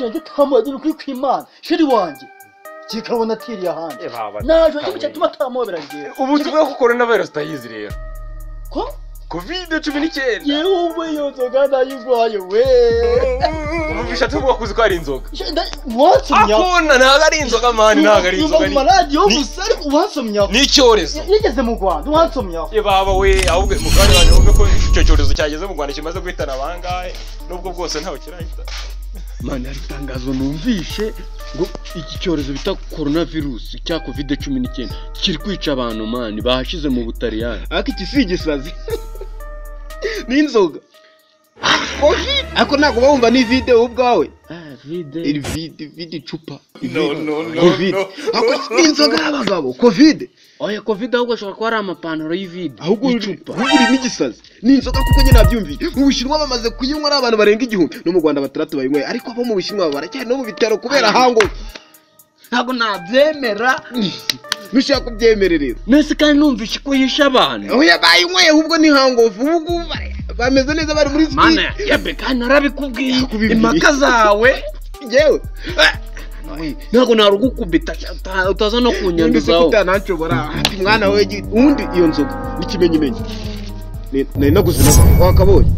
Shenge tamubera kuri kwimana shiri wanjye kikabona tiri ahandi naje nje cyatuma tamubera ngiye ubu tuvuga ko coronavirus tayizi rero ko COVID-19 yewe iyo nzoga ndayigwaye we umvisha tuvuga kuzi ko ari inzoga wansomya akona ntago ari inzoga man ntago ari inzoga ni maradiyo gusa ariko wansomya ni icyorezo yigeze mu Rwanda wansomya ye baba we ahubwo mu kanya banje wumve ko icyo cyorezo cyageze mu Rwanda kimaze guhitana bangahe nubwo bwose ntawe kirahita man hari itangazo numvishe ngo iki cyorezo bita coronavirus cya COVID-19 kiri kwica abantu man bahashize mu Butaliyani ariko iki si igisazi n'inzoga covid ariko ntabwo bumva ni video ubwawe vide vide icupa no no no covid ariko n'inzoga y'abagabo covid oya covid ahubwo ashobora kuba ari amapantaro y'ivide ahubwo icupa uri n'igisazi n'inzoga kuko nyine nabyumviye mu Bushinwa bamaze kuyinywa ari abantu barenga 1000 no mu Rwanda 6 bayinyweye ariko abo mu Bushinwa baracyari no mu bitaro kubera hango ntabwo nabyemera nushaka kubyemerera nese kandi numvishe ko yisha abantu oya bayinyweye ahubwo ni hangover ubu bameze neza bari muri mana yabe kandi narabikubwiye impaka zawe yewe ntabwo narugukubita utaza no kunyanduzaho utananshobora ati mwana we undi iyo nzoga n'ikimenyimenyi nari naguze wakabonye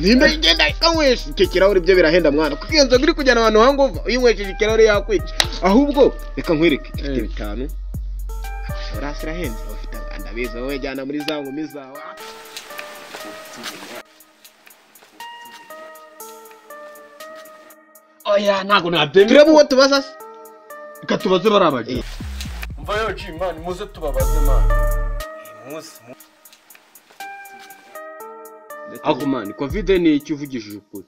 nimba igenda ikanywesha icyo kirahuri byo birahenda mwana kuko iyo nzoga iri kujyana abantu hangover uyinywesheje ikirahuri yakwica ahubwo reka nkwereke ifite 5 urasi irahenze ufite ndabizi wowe jyana muri za nkumi zawe oya ntabwo nabyemera turebe uwo tubaza se reka tubaze barabaje mva yo G man muze tubabaze man muze ako man covid ni iki uvugishije ukuri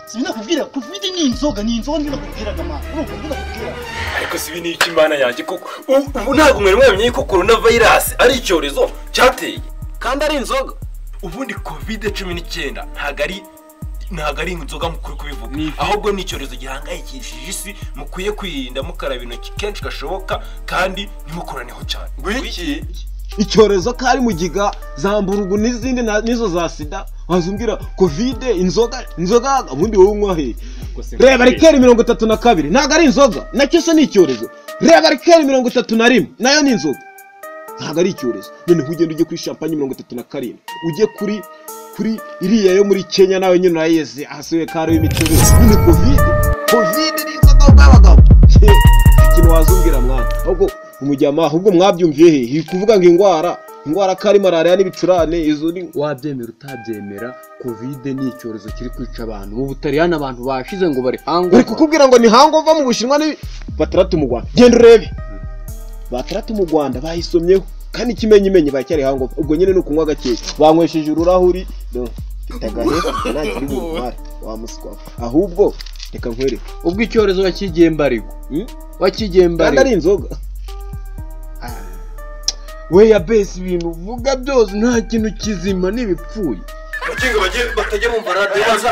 sinakubwira covid ni inzoga ndakubwiraga man urumva ndakubwira ariko si ni iki mana yanjye koko ubu ntabwo mwari mwamenye ko coronavirus ari icyorezo cyateye kandi ari inzoga ubundi COVID-19 ntago ari inzoga mukuru kubivuga ahubwo ni icyorezo gihangayikishije isi mukwiye kwirinda mukaraba intoki kenshi gashoboka kandi ntimukoraneho cyane ngwiki icyorezo kari mu giga za mburugu n'izindi nizo za sida wazumbwira covid inzoga ubundi wowe unywa he reba rikeri 32 ntago ari inzoga nacyo se ni icyorezo reba rikeri 31 nayo ni inzoga ntago ari icyorezo noneho ugenda ujye kuri champagne 37 ujye kuri iriya yo muri Kenya nawe nyine urayeze ahasuye kari w'imitobe ni covid ni inzoga bw'abagabo ikintu wazumbwira mwana ahubwo umujyama ahubwo mwabyumviye he kuvuga ngo ingwara kari malaria n'ibicurane izo ni wabyemera utabyemera covid ni icyorezo kiri kwica abantu mu Butaliyani abantu bashize ngo bari hangover bari kukubwira ngo ni hangover mu Bushinwa ni 6 mu Rwanda genda urebe 6 mu Rwanda bayisomyeho kandi ikimenyimenyi bacyari hangover ubwo nyine nukunywa gake banywesheje ururahuri no mfite agahe ntakiri bumare wa muswa ahubwo reka nkwereke ubwo icyorezo wakigiye mbarigo wakigiye mbarigo kandi ari inzoga we ya base ibintu uvuga byose nta kintu kizima n'ibipfuye bakinga batajya bumva radio baza.